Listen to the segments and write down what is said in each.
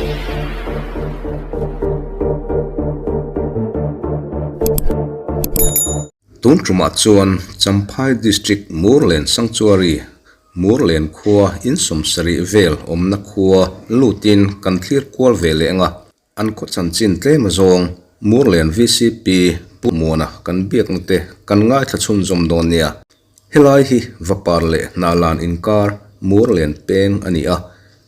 Tun tumah chuan Champhai District Murlen Sanctuary, Murlen khua in sawmsarih vel awmna khua lutin kan thlir kual ve leh ang a, an khaw chanchin tlem azawng Murlen VCP Pu Muana kan biakna te kan ngaithla chhunzawm dawn nia. Helai hi Vapar leh Hnahlan inkar Murlen peng a ni a,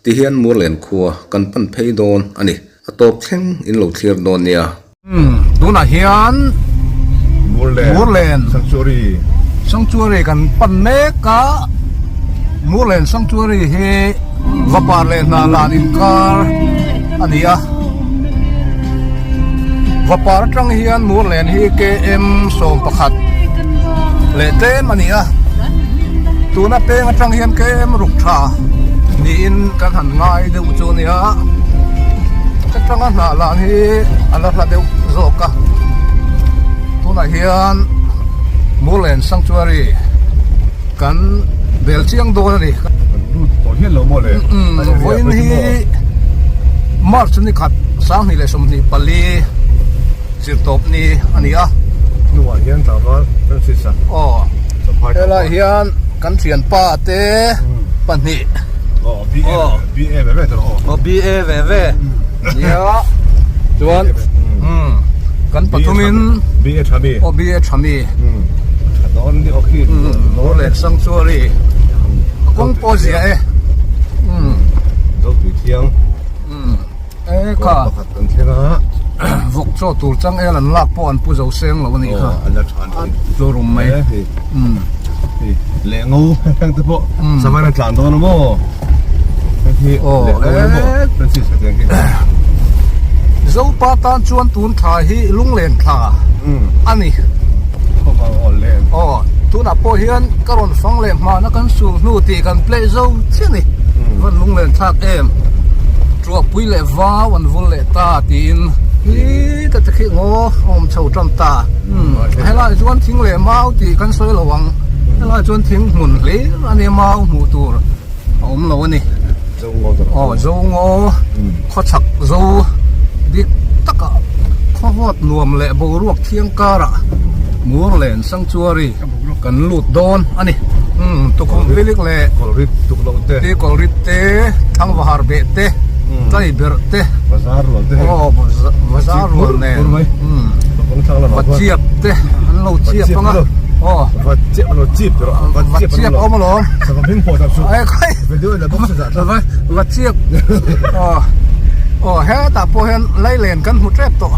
tihian Murlen khua kan pan phei dawn a ni. A tawp thleng in lo thlir dawn nia. Tunah hian Murlen Sanctuary kan pan mek a, Murlen Sanctuary hi Vapar leh Hnahlan inkar a ni a. Vapar atang hian Murlen hi km 11 leh tlem a ni a, tuna peng atang hian km ruk tha niin kan han ngai deuh chu a nia, ka tanga hnah lan hi a la hla deuh zawk a, tunah hian Murlen Sanctuary kan bel chiang dawn a ni. Vawiin hi March ni khat 2024 zirtawp ni a ni a. Hnuah hian tlangval Francis a. Aw. Helai hian kan thianpa te pahnih. Aw BA BA ve ve tawh aw. Aw BA ve ve. Nia. Chuan kan pathumin BA thami. Aw BA thami. Tha dawn ni aw khi. Lawrlek Sanctuary. Kawng pawh zia e. Zo tui thiang. E kha. Pakhat kan thleng a. Vawk chaw tur chang el an lak pawh an pu zo seng lo a nih kha. An la tha a tlu rum mai. Leh ngo heng te pawh savain a tlan dawn a maw. Heng hi leh ngo a maw. Francis ka tiang khi. Zopa tan chuan tun thla hi lunglen thla a ni. Khawvang aw len. Aw tunah pawh hian ka rawn fang leh hmana kan sul hnu tih kan play zo chiah a ni. Van lunglen thlak em. Tuahpui leh vau an vul leh ta tiin hi ta te khi ngaw a awm chho tan ta. Helai chuan thing leh mau tih kan sawi lo ang. Helai chuan thing hmun hlir a nia mau hmuh tur a awm lo a ni. Aw zo ngaw khawchhak zo dik takah khawvawt nuam leh boruak thiang karah Murlen Sanctuary kan lut dawn a ni. Tukhum vilik leh Kawlrit tuk loh te. Ti kawlrit te, thangvahar beh te, tlai berh te. Bazar rual te hei. Aw bazar rual nen. Va chiap te an lo chiap ang a. Aw. Va chiap an lo chip te rawh. Va chiap awm alawm. Sava hming pawh tak chu. Ai khai. Video la bawk se zah thlak. Va chiap. Aw. Aw hetah pawh hian lailen kan hmu tep tawh.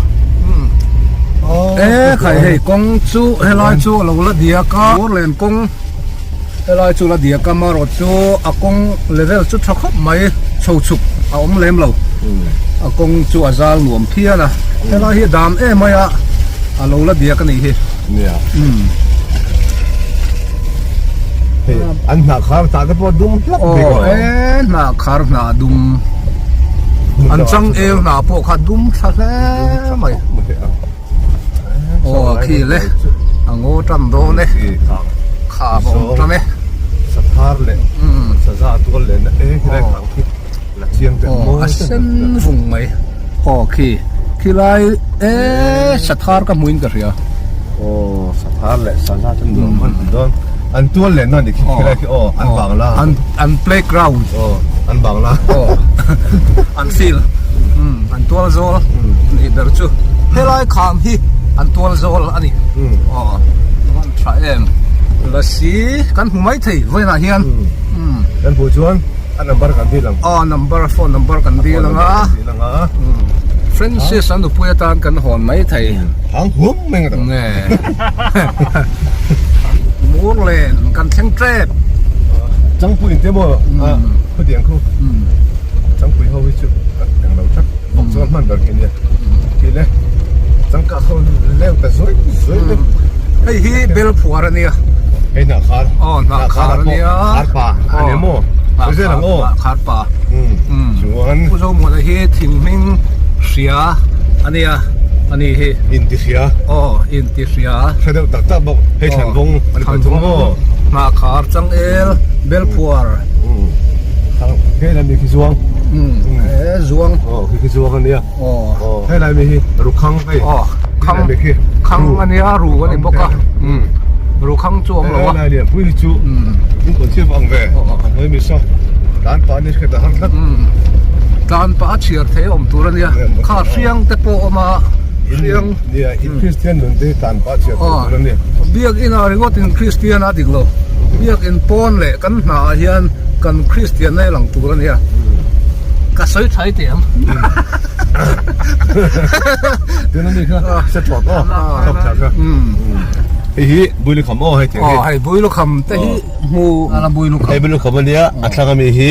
E khai hei kawng chu helai chu a lo la diak a. Murlen kawng. Helai chu la diak a marawh chu a kawng level chu tha khawp mai chho chhuk a awm lem lo a kawng chu a zal nuam phian a helai hi a dam em mai a a lo la diak a nih hi nia hei an hnah khar tah te pawh dum hlak bik aw e hnah khar hnah dum an changel hnah pawh kha dum tha hle mai. Aw khi le a ngaw tan dawn e kha a awm tan e sathar leh saza tual leh na e khi lai khang khi la chiang te aw a sen vung mai aw khi khi lai e sathar ka hmuin ka hria aw sathar leh saza chu nuam hman dawn an tual leh na ni khi khi lai khi aw an bangla an an playground aw an bangla aw an field an tual zawl nih ber chu helai kham hi an tual zawl a ni aw van tha em lasi kan hmu mai thei vawiinah hian kan hmuh chuan a number kan dil ang aw number phone number kan dil ang a Francis a nupui atan kan hawn mai thei hang hum mai ang nge Murlen kan thleng tep changpui in te maw a khawdiang khu Changpui ho hi chu eng lo tlat bawk chuan hman ber khi nia tih le changkah ho leu ta zuai zuai te hei hi bel phuar a nia hei hnah khar aw hnah khar a nia khar pa a nia maw zel ang aw khar pa chuan Pu Zomuana hi thing hming hria a nia a ni hi inti hria aw inti hria hre deuh tak tak bawk hei thlanvawng a ni pathum maw hnah khar changel bel phuar He lam hi khi zuang. E zuang. Oh khi a nia. Helai mi hi rukhang hei. Khang khang a nia ru a ni bawk a. Rukhang chu a awm lo a. Helai lian pui hi chu in kawn chiah vang ve. A hnuai mi saw tlan pah ni hriat a har tlat. Tlan pah a chhiar thei a awm tur a nia. Kha hriang te pawh a awm a. Hriang. Nia in Kristian nun te hi tlan pah a chhiar thei tur a ni. Biakin ah ringawt in Kristian a dik lo. Biakin pawn leh kan hna ah hian kan Kristian na lang tur a nia. Ka sawi thai teh ang. Tuna mi kha se thawt aw thawk thla kha. Hei hi Builukham aw hei Aw hei Builukham te hi hmu ala Builukham. Hei Builukham a nia a thlang ami hi.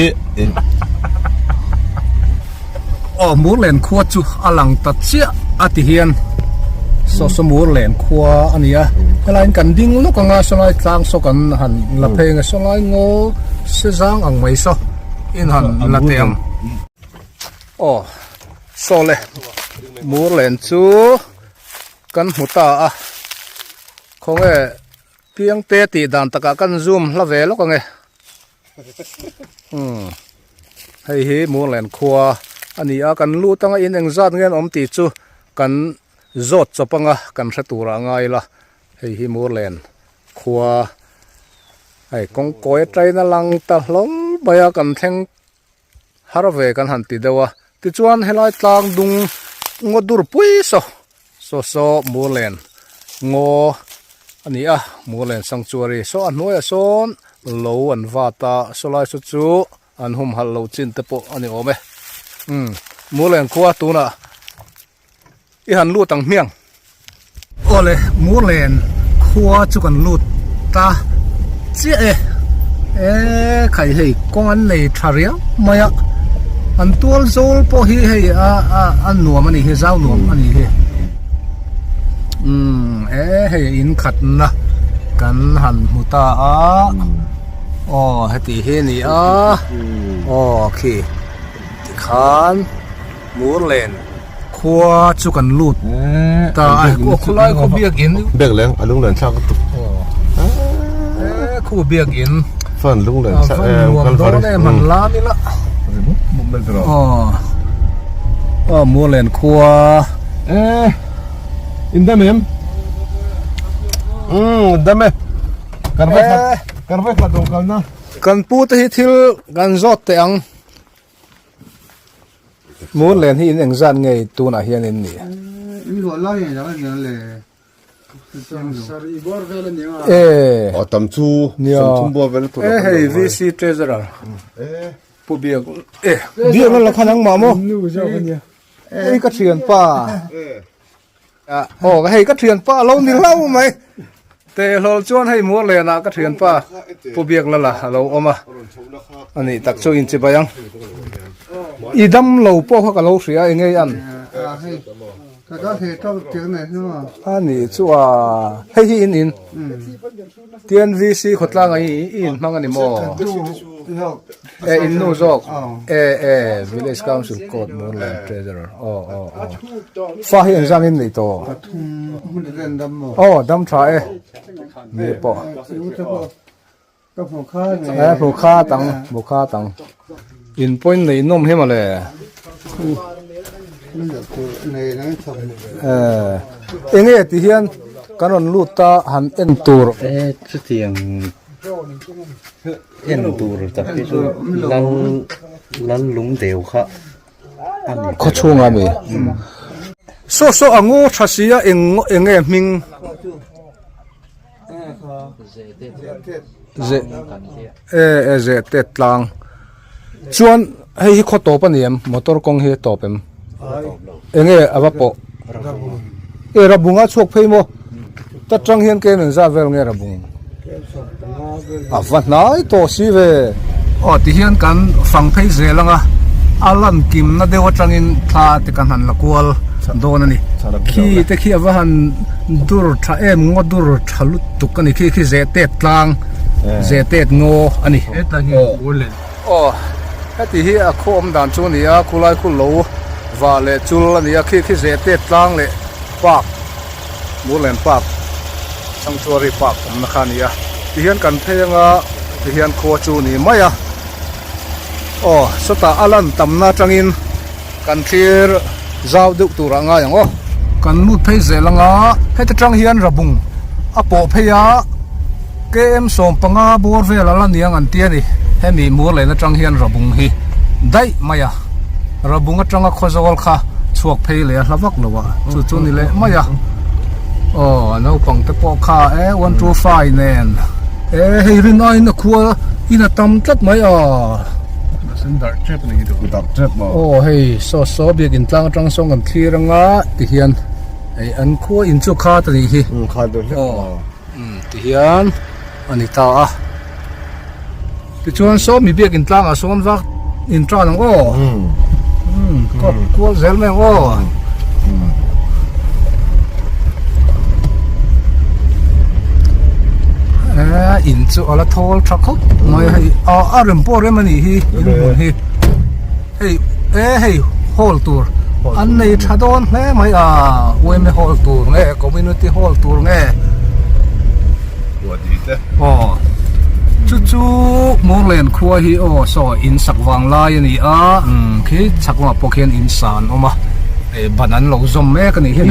Aw Murlen khua chu a lang ta chiah a ti hian saw saw Murlen khua a ni a helaiin kan ding lawk anga sawlai tlang saw kan han la phei ang e sawlai ngaw se zang ang mai saw in han la teh ang aw saw le Murlen chu kan hmu ta a khawnge Piangte tih dan takah kan zoom hla ve lawk ang e. Umm hei hi Murlen khua a ni a, kan lut anga in engzat nge an awm tih chu kan zawt chawp anga kan hre turah a ngai la, hei hi Murlen khua hei kawngkawi atangin a lang ta hlawl mai a kan thleng har ve kan han ti deuh a, tichuan helai tlang dung ngaw dur pui saw saw saw Murlen ngaw a ni a, Murlen sanctuary saw a hnuaiah sawn lo an vat a, sawlai saw chu an humhalh lo chin te pawh a ni awm e, umm Murlen khua tunah I han lut ang hmiang. Awle Murlen khua chu kan lut ta chiah e. E khai hei kawng an nei tha riau mai a. An tual zawl pawh hi hei a a a nuam a nih hi zau nuam a nih hi. Umm e hei in khatna kan han hmu ta a. Aw heti hi a ni a. Aw khi tikhan. Murlen khua chu kan lut ta a aw khulai khaw biakin biak leng a lunglen thlak lutuk e khu biakin fan lunglen thlak e nuam dawn em han lam ila aw aw Murlen khua e in dam em um dam e karve khat karve khat dong kalna kan pu te hi thil kan zawt teh ang Murlen hi in engzat nge tunah hian in ni? In luah lai a ni ang le. Sarih bawr vel a ni ang a. E. A tam chu sawmthum bawr vel tur. E hei VC Treasurer. E. Pu Biak. E. Biak la khan ang mah maw? Nu zawk a nia. E ka thianpa. E. Aw hei ka thianpa a lo ni hlauh mai. Tehlawl chuan hei Muarlenah ka thianpa Pu Biaklala a lo awm a, a nih tak chu inchibai ang. I dam lo pawh kha ka lo hria eng ngei an. A nih chu a, hei hi in in. TNVC khawtlanga hi i inhmang a ni maw? E in nu zawk e e Village Council Court Murlen Treasurer aw aw aw fa hi engzang in nei tawh aw dam tha e mi pawh e hmu kha tang hmu kha tang in point nei nawm hi mawle e enge ti hian kan rawn lut ta han en tur e chutiang En tur tak hi chu lal lal lung deu kha a ni khaw chhungah mi saw saw a ngaw tha si a eng eng nge hming ze e e ze tet tlang chuan hei hi khaw tawp a ni em motor kawng hi a tawp em eng nge a va pawh e rabunga chhuak phei maw ta tang hian kem engzat vel nge rabung a va hnai tawh si ve aw ti hian kan fang phei zel anga a lan kimna deuh atangin thla te kan han la kual dawn a ni khi te khi a va han dur tha em ngaw dur tha lutuk a ni khi khi zeh tet tlang zeh tet ngaw a ni aw heti hi a khaw awm dan chu a ni a khulai khu lo vah leh chul a ni a khi khi zeh tet tlang leh park Murlen Park Sanctuary Park awmna kha a ni a tihian kan phei anga tihian khua chu a ni mai a aw sawtah a lan tamna atangin. Kan thlir zau deuh turah ngai ang aw. Kan lut phei zel anga heta tang hian Rabung a pawh phei a KM 15 bawr vel a la niang an ti a ni. Hemi Murlen atang hian Rabung hi daih mai a, Rabung atanga Khawzawl kha chhuak phei leh a hla vak lo a, chu chu ni leh mai a. Aw naupang te pawh kha e 1 2 5 nen e hei rin aiin a khua in a tam tlat mai a. Darh tep a ni hi chu. Darh tep maw? Aw hei saw saw biakin tlang atang sawn kan thlir anga tihian hei an khua in chu khat a nih hi. Umm khat deuh hlek maw? Umm tihian a ni ta a. Tichuan saw mi biakin tlangah sawn vak in tan ang aw. Umm kawp kual zel mai ang aw. Eh in chu a la thawl tha khawp mai hei a a rem pawh rem a nih hi in hmun hi hei eh hei hall tur an nei tha dawn hle mai a yma hall tur nge community hall tur nge aw chu chu Murlen khua hi aw saw in sak vang lai a ni a khi chhak lamah pawh khian in sa an awm a eh ban an lo zawm mek a nih hi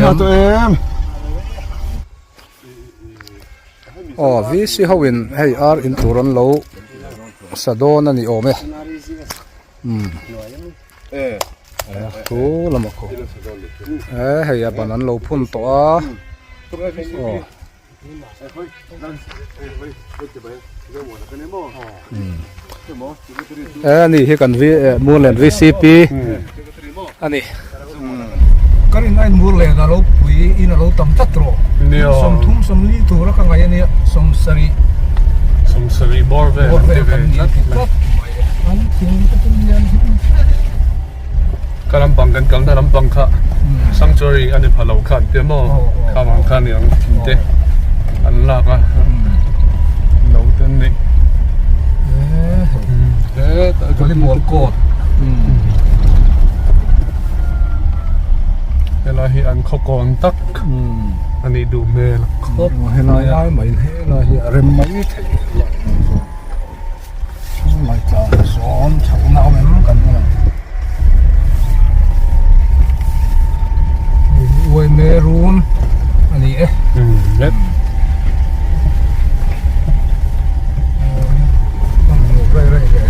aw VC ho in hei ar in tur an lo sa dawn a ni awm e umm thu lamah khaw eh hei a ban an lo phun tawh a aw. Eh ani hi kan V Murlen VCP ani ka rin ain Murlen a lo pui in a lo tam tlat rawh 30 40 tur a ka ngai ania 70 70 bawr vel bawr vel kan ni tlat mai an thing te chu lian hi Ka lampang kan kalna lampang kha sanctuary a ni pha lo kha an tia maw kha vang kha a ni ang thing te an lak a lo te an neih volleyball court helai hi an khaw kawn tak a nih duh hmel khawp helai ai mai helai hi a rem mai thei lo. Chhunglai tlang zawn chhohna awm em kan hmu ang. Hei hi uaime run a ni e. Rei rei ve.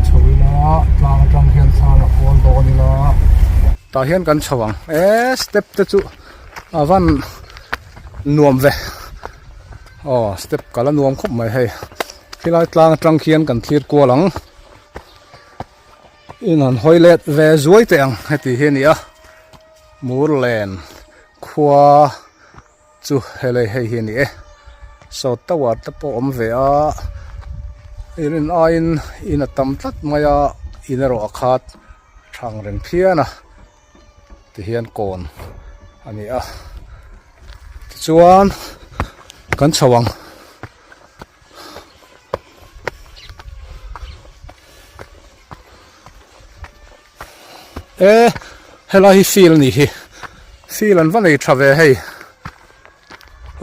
Chho ila tlang atang hian thla la kual dawn ila. Tah hian kan chho ang e step te chu a van nuam ve aw step kal a nuam khawp mai hei khilai tlang atang khian kan thlir kual ang in han hawi let ve zuai teh ang heti hi a ni a Murlen khua chu helai hei hi a ni e saw tower te pawh a awm ve a in rin aiin in a tam tlat mai a in erawh a khat thang reng phian a tihian kawn a ni a tichuan kan chho ang. E helai hi field anih hi field an va nei tha ve hei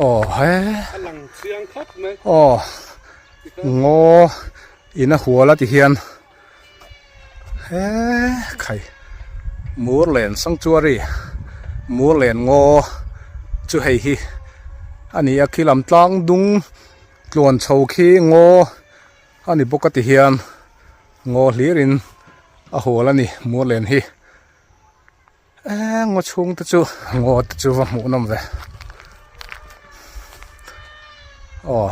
aw he aw ngaw in a hual a ti hian he khai Murlen sanctuary Murlen ngaw chu hei hi a ni a khi lam tlang dung tluan chho khi ngaw a ni bawk a ti hian. Ngaw hlirin a hual a ni Murlen hi eee ngaw chhung te chu ngaw te chu va hmuh nawm ve aw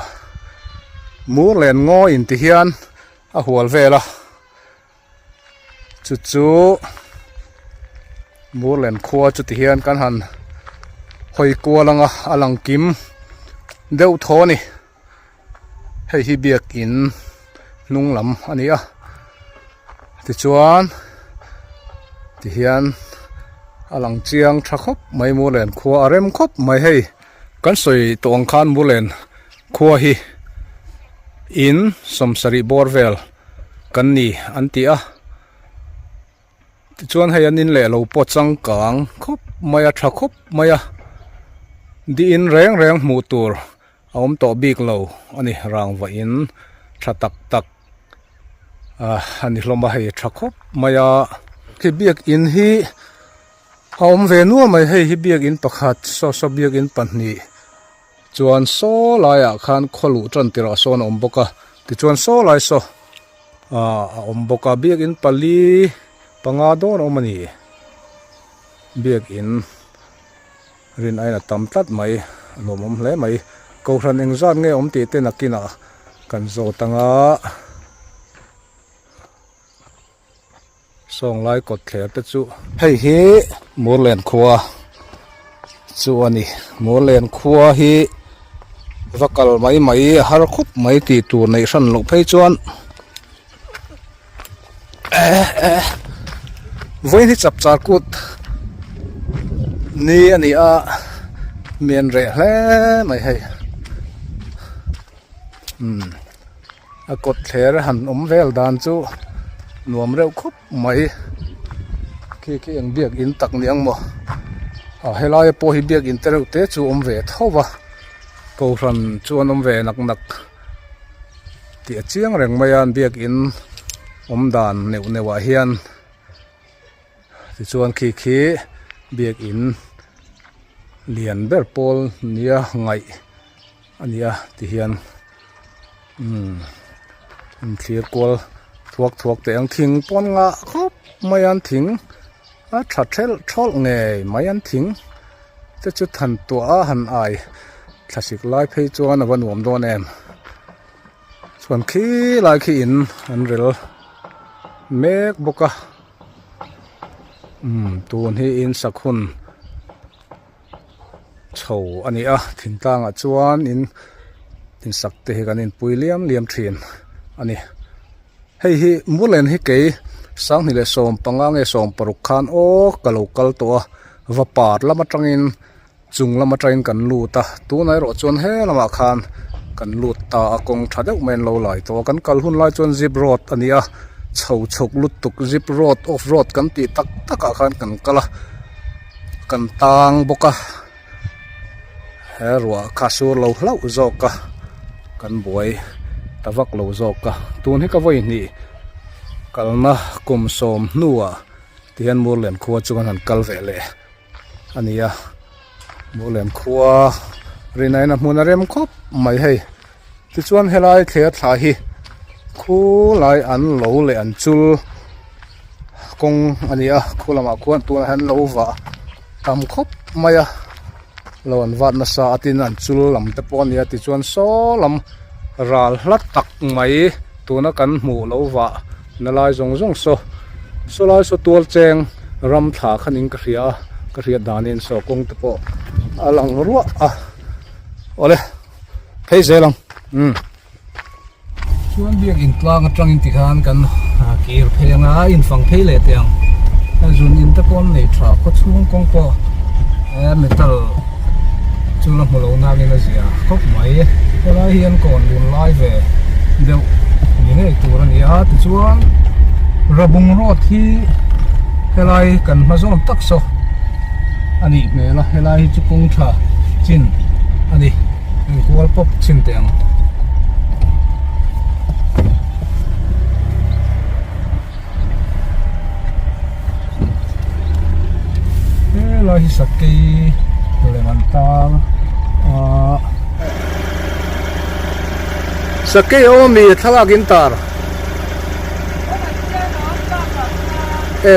Murlen ngaw in ti hian a hual vel a chu chu Murlen khua chu ti hian kan han hawi kual anga a lang kim deuh thaw a ni. Hei hi biakin hnung lam a ni a tichuan tihian a lang chiang tha khawp mai Murlen khua a rem khawp mai hei kan sawi tawh ang khan Murlen khua hi in 70 bawr vel kan ni an ti a. Tichuan hei an in leh lo pawh changkang khawp mai a tha khawp mai a diin reng reng hmuh tur a awm tawh bik lo a ni rangva in tha tak tak ah a ni hlawm a hei tha khawp mai a khi biakin hi a awm ve nual mai hei hi biakin pakhat saw saw biakin pahnih chuan saw laiah khan khaw luh tan tirh ah sawn a awm bawk a tichuan saw lai saw ah a awm bawk a biakin pali panga dawn a awm a ni biakin. Rin aiin a tam tlat mai, a nuamawm hle mai. Kohhran engzat nge awm tih te nakinah kan zawt ang a. Sawnglai kawt thler te chu. Hei hi Murlen khua chu a ni. Murlen khua hi va kal mai mai a har khawp mai tih tur neih hran loh phei chuan Vawiin hi chapchar kut ni a ni a mi an reh hle mai hei umm a kawt thler han awm vel dan chu nuam reuh khawp mai khi khi eng biak in tak ni ang maw a helai pawh hi biak in te reuh te chu awm ve tho va kohhran chu an awm ve nak nak. Tih a chiang reng mai a biakin awm dan neuh neuh ah hian tichuan khi khi biakin lian ber pawl nia ngaih a ni a tihian umm an thlir kual thuak thuak teh ang thing pawn ngah khawp mai a an thing a tha thelh thawlh ngei mai an thing te chu than tuah a han ai. Thlasik lai phei chuan a va nuam dawn em chuan khi lai khi in an rel mek bawk a umm tun hi in sak hun chho a ni a thingtlang ah chuan in insak te hi kan inpui liam liam thin a ni hei hi Murlen hi kei sanghnih leh 15 nge 16 khan aw ka lo kal tawh a va par lam atangin. Chung lam atangin kan lut a, tunah erawh chuan he lamah khan kan lut ta a, kawng tha deuh mai an lo lai tawh a, kan kal hun lai chuan zip road a ni a, chho chhuk lutuk zip road off road kan tih tak tak ah khan kan kal a, kan tang bawk a, he ruah kha sur lo hlauh zawk a, kan buai ta vak lo zawk a, tun hi ka vawi hnih kalna kum sawm hnuah tihian Murlen khua chu kan han kal ve leh. a ni a Murlen khua rinaiin a hmun a rem khawp mai hei tichuan helai thler thla hi khulai an lo leh an chul kawng a ni a khu lamah khuan tunah hian lo vah tam khawp mai a lo an vat nasa a tin an chul lam te pawh a ni a tichuan saw lam ral hla tak mai tuna kan hmuh lo vah na lai zawng zawng saw saw lai saw tual cheng ram thla khan in ka hria a ka hriat danin saw kawng te pawh a lang ruah a awle phei zel ang umm. Chuan biakin tlang atangin tikhan kan kir phei anga a infang phei leh teh ang a zun in te pawh an nei tha khaw chhung kawng pawh metal chu la hmu lo nangin a zia khawp mai helai hian kawn lun lai ve deuh ni ngei tur a ni a tichuan Rabung road hi helai kan hma zawn tak saw a nih hmel a helai hi chu kawng tha chin a ni engkual pawp chin teh ang. Helai hi sakei lem an tang a. Sakei a awm mi thlalak in tar. E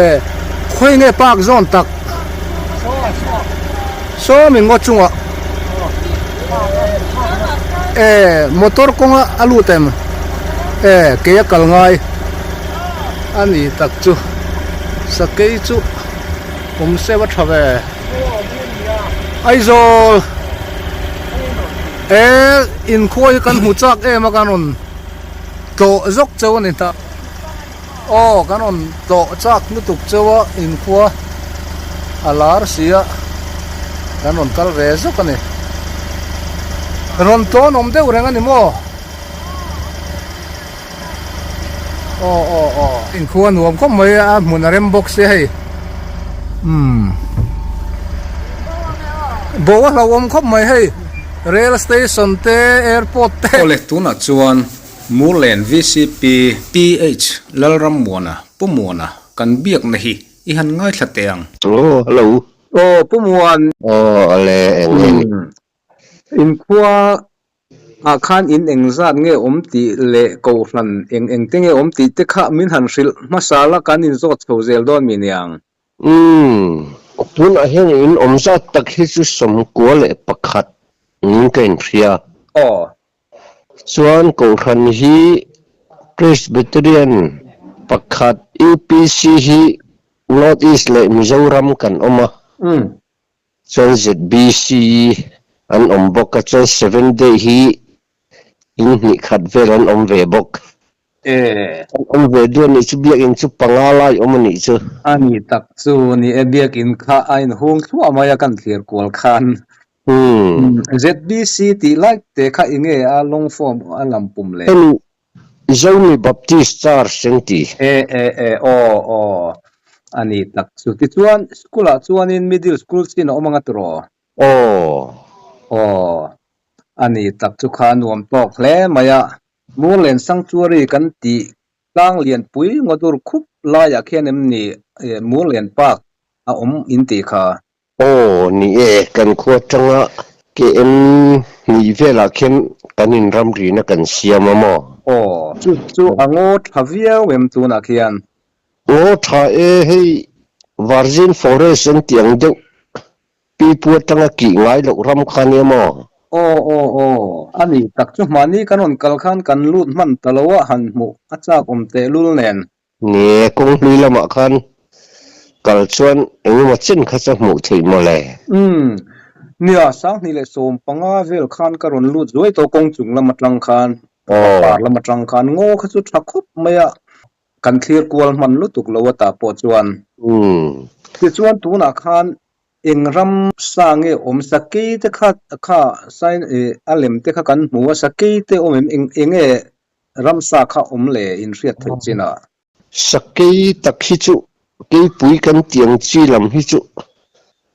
khawi nge park zawn tak. Saw min ngaw chungah. E motor kawnga a lut em? E kei a kal ngai. A ni tak chu sakei chu awm se va tha ve. Aizawl e inkhuai hi kan hmu chak em a kan rawn tlawh zawk cheu a ni ta. Aw kan rawn tlawh chak lutuk cheu a inkhua a lar si a kan rawn kal ve zawk a ni. Rawn tlawn awm deuh reng a ni maw? Aw aw aw inkhua nuam khawp mai a hmun a rem bawk sia hei umm bo a hlauhawm khawp mai hei. Rail station te airport te. Awle tunah chuan Murlen vcp PH Lalrammuana Pu Muana kan biakna hi i han ngaithla teh ang. Aw hello. Aw Pu Muan. Aw ale eng nge ni. Inkhua ah khan in eng zat nge awm tih leh kohhran eng eng te nge awm tih te kha min han hrilh hmasa la kan inzawt chho zel dawn mi niang. Umm, tunah hian in awm zat tak hi chu 91 niin ka inhria. Aw. Chuan kohhran hi Presbyterian pakhat, UPC hi North East leh Mizoram kan awm a. Umm. Chuan ZBC an awm bawk a, chuan Seventh Day hi in hnih khat vel an awm ve bawk. E. An awm ve duh a nih chu, biakinn chu panga lai awm a nih chu. A nih tak chu ni e, biakinn kha a inhung thluah mai a kan thlir kual khan. Umm. ZBC tih lai te kha enge a long form a lam pum le? Hemi Zomi Baptist Church an ti. E e e aw aw a ni tak chu. Tichuan school ah chuanin middle school chin a awm anga tiraw? Aw. Aw a ni tak chu kha nuam tawk hle mai a. Murlen Sanctuary kan tih tlang lianpui ngawdur khup laiah khian em ni Murlen Park a awm in tih kha? Aw, ni e, kan khua atanga KM hnih velah khian kan inramrina kan siam a maw? Aw, chu chu a ngaw tha viau em tunah khian? Ngaw tha e, hei Virgin Forest an tih ang deuh pipu atanga kih ngai loh ram kha nia maw? Aw, aw, aw, a ni tak chu mahni kan rawn kal khan kan lut hman ta lo a, han hmuh a chak awm tehlul nen. Ni e, kawng hlui lamah khan kal chuan engemaw chen kha chu a hmuh theih mawle. Umm, nia, 2015 vel khan ka rawn lut zuai tawh kawng chung lam atang khan, par lam atang khan ngaw kha chu tha khawp mai a, kan thlir kual hman lutuk lo a tah pawh chuan. Umm. Tichuan tunah khan eng ram sa nge awm sakei te kha kha sign a lem te kha kan hmu a, sakei te awm em eng enge Ramsa kha awm le in hriat theih chin a. Sakei tak hi chu keipui kan tiang chi lam hi chu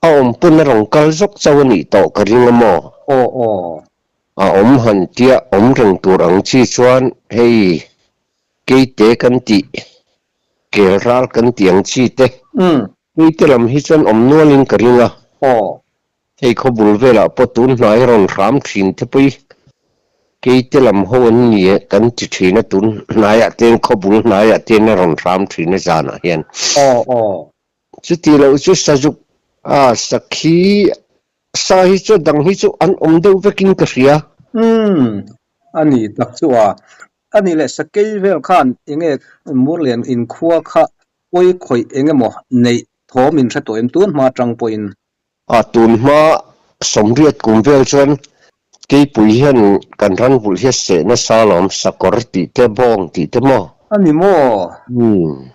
a awm pawn a rawn kal zawk chauh a nih tawh ka ring a maw? Aw aw. A awm han tia awm reng tur ang chi chuan hei keite kan tih kel ral kan tih ang chi te keite lam hi chuan awm nual in ka ring a. Aw. Hei khaw bul velah pawh tun hnai rawn hram thin te pawh i keite lam ho an ni e kan ti thin a, tun hnaiah te hian khaw bul hnaiah te hian a rawn hram thin a zanah hian. Aw aw. Chuti loh chu sazuk a sakhi sa hi chu dang hi chu an awm deuh vekin ka hria. Umm a ni tak chu a. A ni leh sakei vel khan enge Murlian inkhua kha pawi khawih eng emaw neih thawm in hre tawh em tun hma atang pawhin. A tun hma sawmriat kum vel chuan keipui hian kan ran vulh hi a seh nasa alawm, sakawr tih te, bawng tih te maw? A ni maw? Umm.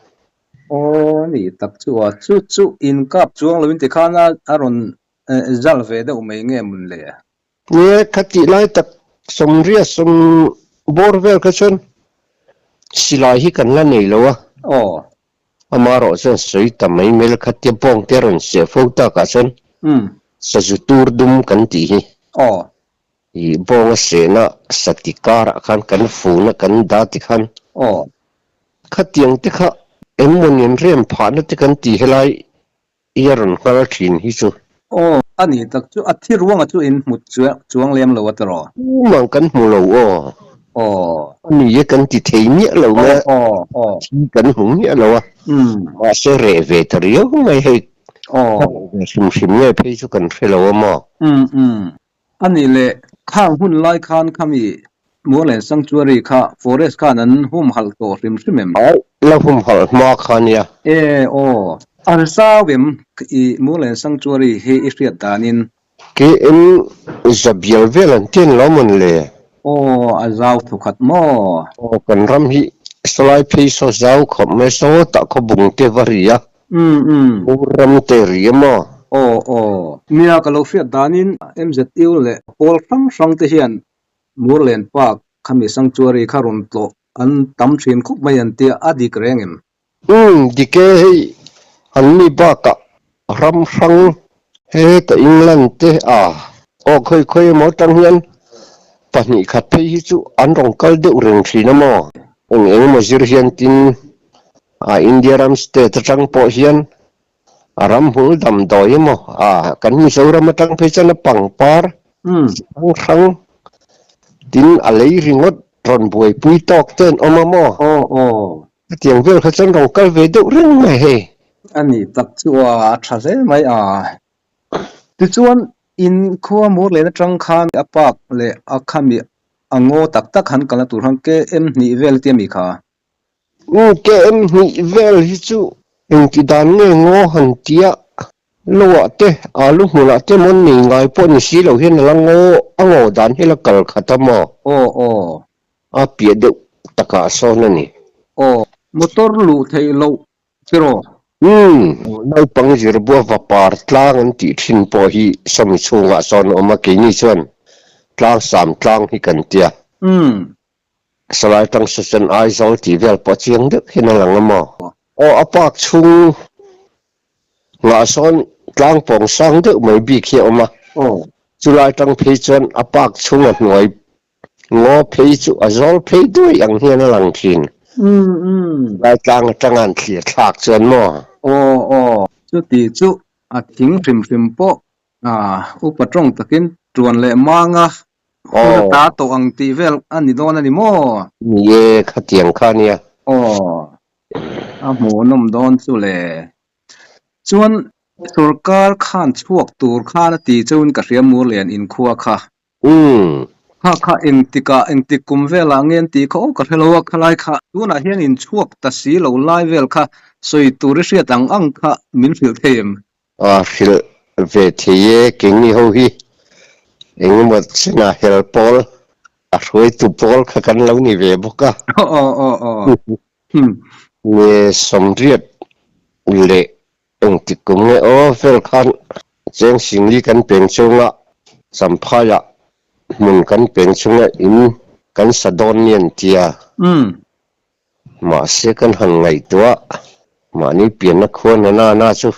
Aw ni tak chu a, chu chu in kap chuang lo in ti khan a a rawn zal ve deuh mai nge mun le? Nie, khatih lai tak sawmriat sawm bawr vel kha chuan silai hi kan la nei lo a. Aw. Amaherawh chuan sawi ta mai mai la khatia bawng te a rawn seh fo takah chuan sazu tur dum kan tih hi ih bawng a sehna sati karah khan kan funa kan dah ti khan khatiang te kha engmaw nen rem phahna te kan tih helai i a rawn nghal thin hi chu. Aw, a ni tak chu a thi ruanga chu in hmu chuang lem lo a tiraw? Tumah kan hmu lo aw. Aw. A ni e kan ti thei miah lo mai a, Aw, aw. thi kan hmu miah lo a, mahse reh ve ta riau mai hei. Aw. Ve hrim hrim nge phei chu kan hre lo a maw? Umm umm. A nih leh khang hun lai khan khami Muallen Sanctuary kha forest khan an humhalh tawh hrim hrim em? Ai, la humhalh hma kha nia. E aw, a zau em i Muallen Sanctuary hi i hriat danin? KM zabial vel an ti an lo mawn le? Aw, a zau thukhat maw? Aw, kan ram hi sawlai phei saw zau khawp mai, sawtah khaw bung te va ri a. Umm umm. Pu ram te ri a maw? Aw aw. Nia ka lo hriat danin MZU leh pawl hrang hrang te hian Murlen Park khami sanctuary kha rawn tlawh an tam thin khawp mai an tia a dik reng em? Umm dik e hei an mi bakah ram hrang heta England te a. Aw khawi khawi emaw atang hian 2 khat phei hi chu an rawn kal deuh reng thin a maw? Eng eng emaw zir hian tin a India ram state atang pawh hian a ramhmul damdawi emaw a kan Mizoram atang phei chuan a pangpar chi hrang hrang tin a lei ringawt rawn buaipui tawk te an awm a maw? Hetiang vel kha chuan rawn kal ve deuh reng mai hei. A ni tak chu a tha hle mai a. Tichuan in khua Murlen atang khan a park leh a khami a ngaw tak tak han kalna tur khan KM hnih vel tia mi kha? Umm KM hnih vel hi chu engti dan nge ngaw han tia lo ah te alu hmunah te mawn nei ngai pawh ni si lo hian a la ngaw a ngaw dan hi la kal khat a maw? Aw aw. A piah deuh takah sawn a ni. Aw motor luh theih loh Tiraw? Umm, naupang zirbua vapar tlang an tih thin pawh hi sawmi chhungah sawn a awm a, keini chuan tlang sam tlang hi kan tia. Umm. Salai tang sachen Aizawl tih vel pawh chiang deuh hian a lang a maw? Aw, a park chhung ngah sawn tlang pawng sang deuh mai bik hi a awm a, chulai tang phei chuan a park chhung a hnuai Ngaw phei chu a zawl phei duai ang hian a lang thin. Laitlang atanga an thlir thlak chuan maw? Aw aw, chuti chu a thing hrim hrim pawh upa tawng takin tuan leh manga hun a ta tawh ang tih vel a ni dawn a ni maw? Ni e, khatiang kha nia. Aw, a hmuhnawm dawn chu le. Chuan sorkar khan chhuak tur khan a ti chauhin ka hria Murlian inkhua kha. Umm. Kha kha engtikah engtik kum velah nge an tih kha aw ka hre lo a, khalai kha tunah hian in chhuak ta si lo lai vel kha sawi tur i hriat ang ang kha min hrilh thei em? A hrilh ve thei e, keini ho hi engemaw chenah hel pawl a hruaitu pawl kha kan lo ni ve bawk a. Aw aw aw. Nge sawmriat leh Engtik kum nge aw vel khan cheng singli kan peng chunga Champhaiah hmun kan peng chunga in kan sa dawn ni an tia. Mahse kan han ngaihtuah mahni pianna khua na na na chu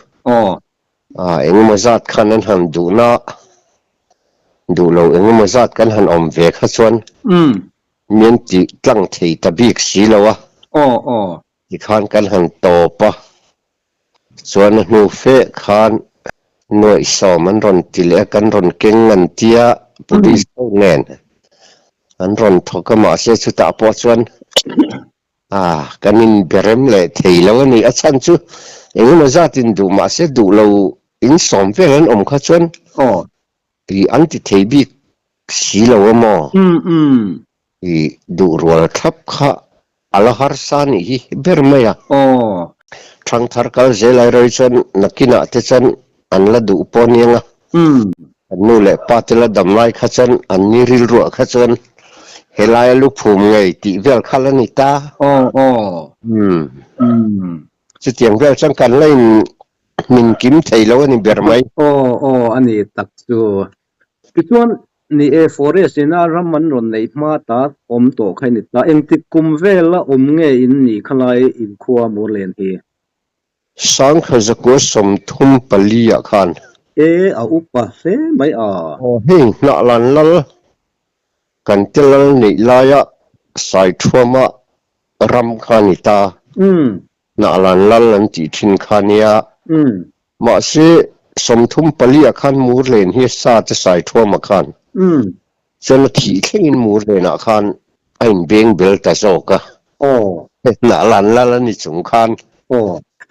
engemaw zat khan an han duhna duh lo engemaw zat kan han awm ve kha chuan min tih tlang thei ta bik si lo a. Tikhan kan han tawp a, chuan a hnu feh khan nuaihsawm an rawn ti leh a, kan rawn keng an tia police ho nen an rawn thawk a, mahse chutah pawh chuan ah kan inberem leh thei lo a ni. A chhan chu engemaw zatin duh mahse duh lo insawm vel an awm kha chuan ih an ti thei bik si lo a maw? Ih duh rual thlap kha A la harsa nih hi ber mai a. Aw. Thangthar kal zel ai rei chuan nakinah te chuan an la duh pawh aniang a. Umm. An nu leh pa te la dam lai kha chuan an ni rilruah kha chuan helai a lu phum ngei tih vel kha la ni ta. Aw aw. Umm. Umm. Chutiang vel chuan kan la in hmin kim thei lo a ni ber mai. Aw aw a ni tak chu. Tichuan, ni e, forest ina ram an rawn neih hma ta awm tawh kha i ni ta. Engtik kum vela awm nge in nih kha lai inkhua Murlen hi? Sangha zakua 34 ah khan. E, a upa hle mai a. Aw, hei hnah lan lal kan te lal neih laia Saithuama ram kha a ni ta. Hnah lan lal an tih thin kha nia. Mahse, 34 ah khan Murlen hi a sa te Saithuama khan chuan a thih thlengin Murlen ah khan a inbeng bel ta zawk a. Hnah lan lal a ni chung khan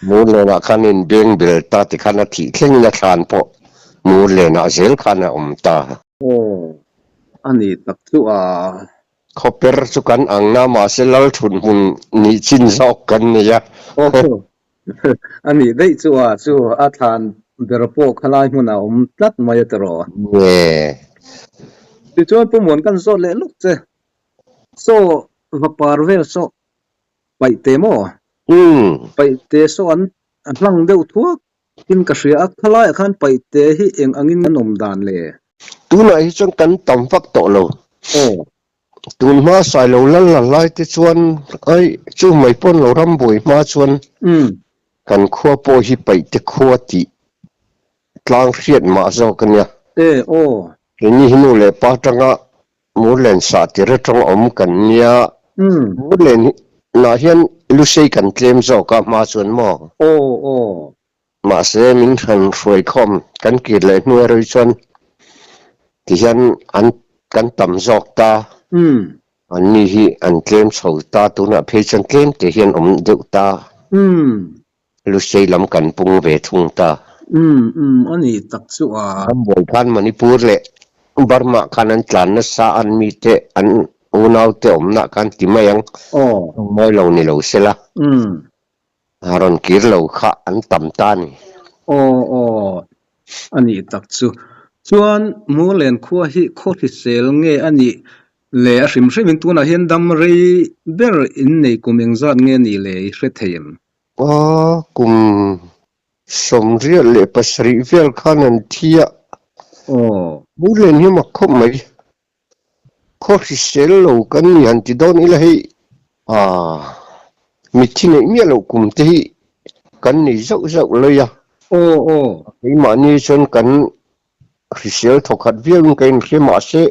Murlen ah khan a inbeng bel ta tikhan a thih thlengin a thlan pawh Murlen ah zel khan a awm ta. A ni tak chu a. Khawper chu kan ang na mahse Lalthun hmun nih chin zawk kan nei a. A nih daih chu a chu a thlan ber pawh khalai hmunah a awm tlat mai a tiraw. Nge. Tichuan Pu Muan kan zawt leh lawk che. Saw vapar vel saw paihte maw? Paihte saw an hlang deuh thuak in ka hria a, khalaiah khan paihte hi eng angin an awm dan le? Tunah hi chuan kan tam vak tawh lo. Aw. Tun hma Sailo lal la lai te chuan ai chu mai pawn lo ram buai hma chuan kan khua pawh hi paihte khua tih tlang hriat mah zawk a nia. E aw. Keini hi nu leh pa atanga Murlen sah tir atanga awm kan nia. Murlen ah hian Lusei kan tlem zawk a hma chuan maw? Aw aw. Mahse min hran hruaikhawm kan kir leh hnu erawh hi chuan tihian an kan tam zawk ta. Anni hi an tlem chho ta tunah phei chuan tlem te hian awm deuh ta. Lusei lam kan pung ve thung ta. Umm umm a nih tak chu a. Rambuai khan Manipur leh Burma khan an tlan nasa an mite an unaute awmna khan ti mai ang. Aw. Mawi lo ni lo sela. Umm. A rawn kir lo kha an tam ta a ni. Aw aw a nih tak chu. Chuan Murlen khua hi khaw hrisel nge a nih le a hrim hrimin tunah hian dam rei ber innei kum engzat nge a nih le i hre thei em? A kum 87 vel khan an thi a. Aw. Murlen hi mak khawp mai. Khaw hrisel lo kan ni han ti dawn ila hei ah mitthi neih miah loh kum te hi kan nei zauh zauh lawi a. Aw aw. Keimahni chuan kan Hrisel thawkhat viauin ka inhre mahse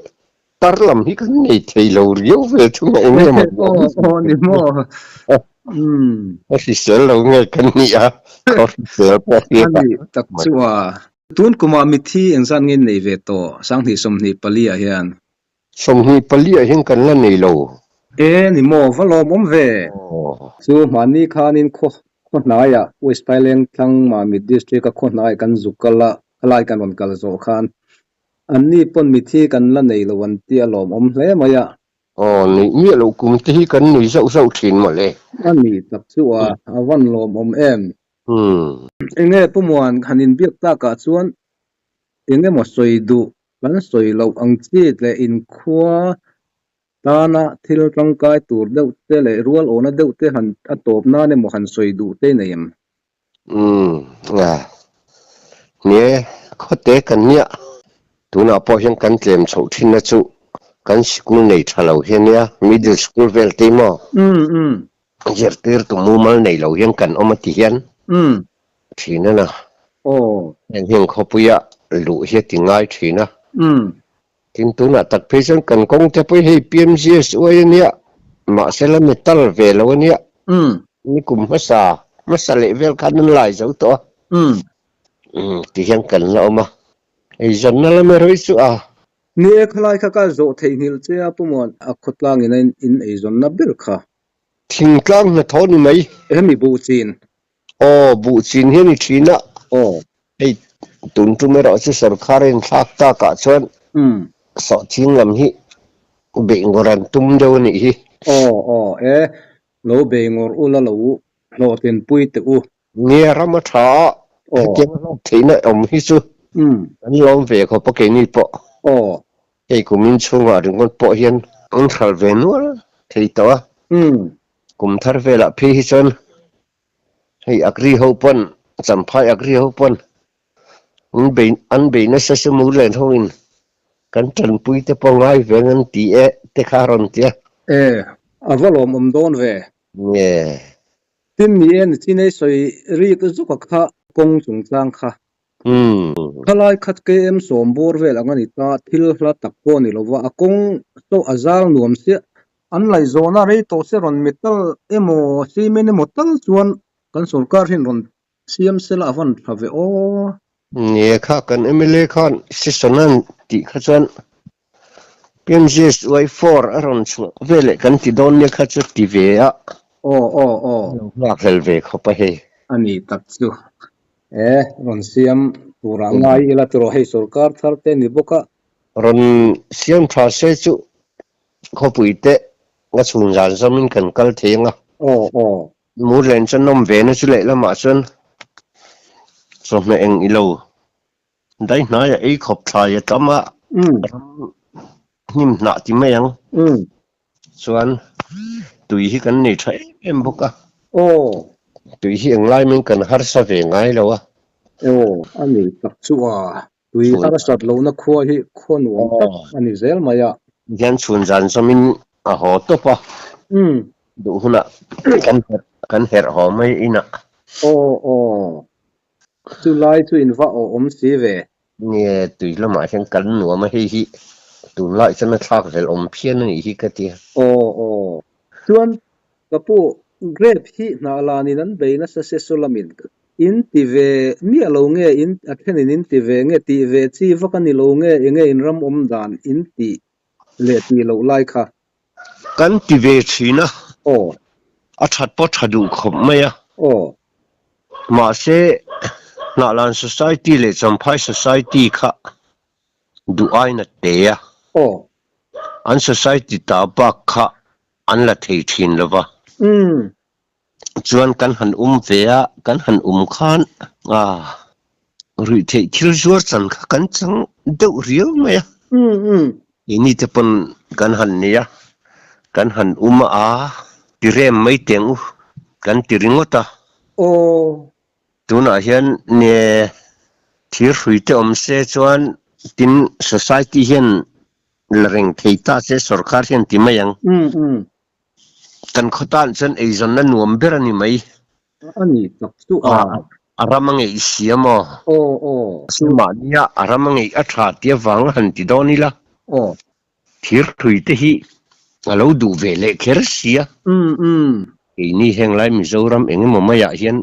tar lam hi kan nei thei lo riau vel thung a eng nge maw Aw aw ni maw umm. A hrisel lo nge kan ni a khaw hrisel pawh hi A nih tak chu a. Tun kumah mithi engzat nge nei ve tawh 2024 ah hian? 24 ah hian kan la nei lo. E ni maw va lawmawm ve. Chu hmanni khanin khaw khaw hnaiah West Phaileng tlang Mamit District a khaw hnaiah kan zuk kal a, khalai kan rawn kal zawh khan anni pawn mithi kan la nei lo an tia lawmawm hle mai a. Aw neih miah loh kum te hi kan nei zauh zauh thin mawle. A nih tak chu a, a van lawmawm em. Umm. Enge Pu Muan han inbiak takah chuan eng emaw sawi duh kan sawi loh ang chi leh inkhua tana thil tangkai tur deuh te leh rual awhna deuh te han a tawp nan emaw han sawi duh te nei em? Umm a nie khawte kan nia tunah pawh hian kan tlem chhoh thinna chu kan sikul nei tha lo hi ania middle school vel te maw? Umm umm. Zirtirtu mumal nei lo hian kan awm a ti hian thin a na. Heng hian khawpuia luh hi a ti ngai thin a. Tin tunah tak phei chuan kan kawng te pawh hi hei PMGSY a nia, mahse la metal ve lo a nia. Nikum hmasa hmasa leh vel khan an lai zo tawh a. Ti hian kan la awm a. Eizawnna lam erawh hi chu a. Ni e, khalai kha ka zawh theihnghilh che a Pumuan a khawtlangin a in eizawnna ber kha. Thingtlang hnathawh ni mai. Hemi buh chin. Aw, buh chin hi a ni thin a. Aw. Hei tun tum erawh chu sorkar a inthlak takah chuan sawhching lam hi beih ngawr an tum deuh a nih hi. Aw, aw, e, lo bei ngawr ula lo hlawhtlinpui teh u. Nia ram a tha a, hetiang a hlawk theihna awm hi chu an lawm ve khawp a keini pawh. Aw. Hei kumin chhungah ringawt pawh hian an hral ve nual thei tawh a, kum thar velah phei hi chuan hei Agri ho pawn, Champhai Agri ho pawn an bei an bei nasa chu Murlen ho in kan tanpui te pawh ngai ve ang an ti e te kha a rawn ti a. E, a va lawmawm dawn ve. Nge. Tin ni e, nichinei sawi rik zuk a kha kawng chungchang kha. Khalai khat KM 10 bawr vel ang a ni ta, thil hla tak pawh a ni lova, a kawng pawh a zal nuam chiah. An laihzawhna rei tawh se rawn metal emaw cement emaw tal chuan kan sorkar hian rawn siam sela a van tha ve aw. Nia kha kan mla khan session an tih kha chuan PMGSY 4 a rawn chhuah veleh kan ti dawn nia kha chu ti ve a. Aw aw aw. Lo nghakhlel ve khawp a hei. A ni tak chu. E rawn siam turah ngai ila tiraw hei sorkar thar te ni bawk a. Rawn siam tha se chu khawpui te a chhun zan zawmin kan kal thei ang a. Aw aw. Murlen chuan nawm ve na chu lehlamah chuan chawhmeh eng ilo. Daihnaiah ei khawp thlai a tam a, ram hnim hnah ti mai ang. Chuan tui hi kan nei tha em em bawk a. Tui hi englai min kan harsa ve ngai lo a. Aw, a ni tak chu a. Tui harsat lohna khua hi khaw nuam tak a ni zel mai a. Hian chhun zan zawmin a haw tawp a. Duh hunah kan herh kan herh haw mai inah. Aw aw. Chu lai chu in va awh awm si ve. Nge tui lamah hian kan nuam a, hei hi tunlai chuan a thlak vel awm phian a nih hi ka ti a. Aw aw. Chuan ka pu grape hi hnah lanin an bei nasa se saw lamin in ti ve miah lo nge in a thenin in ti ve nge tih ve chi vak a ni lo nge enge in ram awm dan in tih leh tih loh lai kha. Kan ti ve thin a. Aw. A that pawh tha duh khawp mai a. Aw. Mahse, Hnahlan Society leh Champhai Society kha duh aiin a te a. Aw. An society ta bak kha an la thei thin lo va. Umm. Chuan kan han um ve a, kan han um khan ah ruih theih thil zuar chan kha kan chang deuh riau mai a. Umm umm. Keini te pawn kan han nei a, kan han um a, ti rem mai teng u kan ti ringawt a. Aw. Tunah hian ne thir hrui te awm se chuan tin society hian la reng thei ta se sorkar hian ti mai ang. Umm umm. Kan khaw tan chuan eizawnna nuam ber a ni mai. A ni tak chu a. A ram a ngeih si a maw? Aw aw. Chu mahnia a ram a ngeih a tha tih avang a han ti dawn ila. Aw. Thir thui te hi a lo duh ve leh kher si a. Umm umm. Keini henglai Mizoram eng emaw maiah hian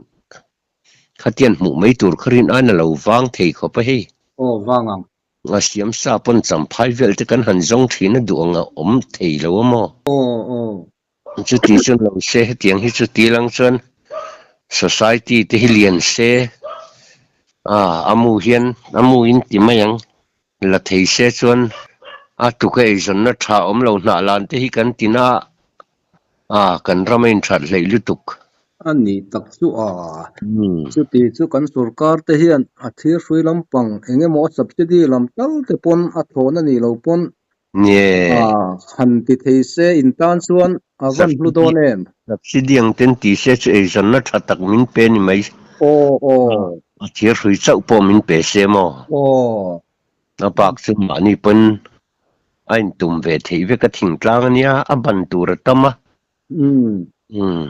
khatian hmuh mai tur kha rin aiin a lo vang thei khawp a hei. Aw vang ang. A siam sa pawn champhai vel te kan han zawng thin a duh ang a awm thei lo a maw? Aw aw. Chuti chuan lo se hetiang hi chuti lang chuan society te hi lian se a a mu hian a mu in ti mai ang la thei se chuan a tuka eizawnna tha awm lo hnah lan te hi kan ti na a kan ram a inthat hleih lutuk. A ni tak chu a. Chuti chu kan sorkar te hian a thir hrui lampang eng emaw a subsidy lam tal te pawn a thawn a nih lo pawn Nie. A han ti thei se in tan chuan a van hlu dawn em? Subsidy ang ten ti se chu eizawnna tha tak min pe ni mai. Aw aw. A thir hrui chauh pawh min pe se maw? Aw. A bak chu mahni pawn a intum ve theih vek a thingtlang a nia, a ban tur a tam a. Umm. Umm.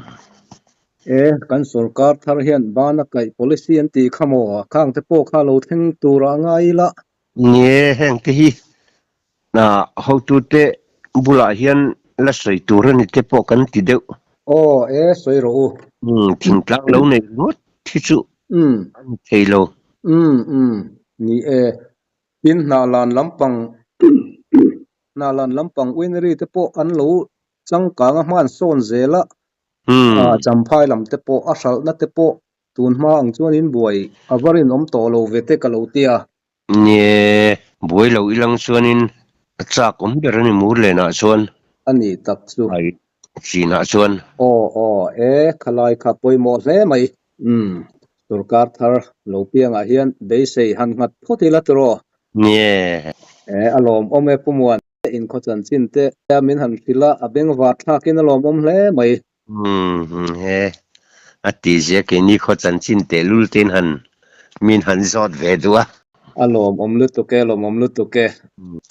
E, kan sorkar thar hian bana kaih policy an tih kha maw? Khang te pawh kha lo thleng tur a ngai ila. Nie, heng te hi hotute bulah hian la sawi tur a ni te pawh kan ti deuh. Aw, e, sawi rawh u. Umm, thingtlang lo nei ringawt hi chu a ni thei lo. Umm, umm, ni e. Tin, hnahlan lampang hnahlan lampang uinary te pawh an lo changkang a hman sawn zel a, champhai lam te pawh a hralhna te pawh Tun hma ang chuan in buai a va rinawm tawh lo ve te ka lo ti a. Nie, buai lo ilang chuanin a chak awm ber a ni Murlenah chuan. A ni tak chu. Ai chinah chuan. Aw aw e, khalai kha pawimawh hle mai. Umm, sorkar thar lo piangah hian beisei han nghat phawt ila tiraw? Nie. E, a lawmawm e Pu Muan. Inkhaw chanchin te min han hrilh a, a bengvar thlakin a lawmawm hle mai. Umm he a ti zia keini khaw chanchin tehlul te in han min han zawt ve duh a. A lawmawm lutuk e, lawmawm lutuk e.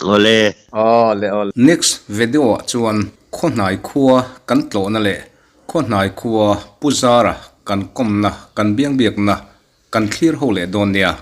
Awle. Awle awle. Next video ah chuan Khawhnai khua kan tlawhna leh Khawhnai khua Pu Zara kan kawmna kan biangbiakna kan thlir ho leh dawn nia.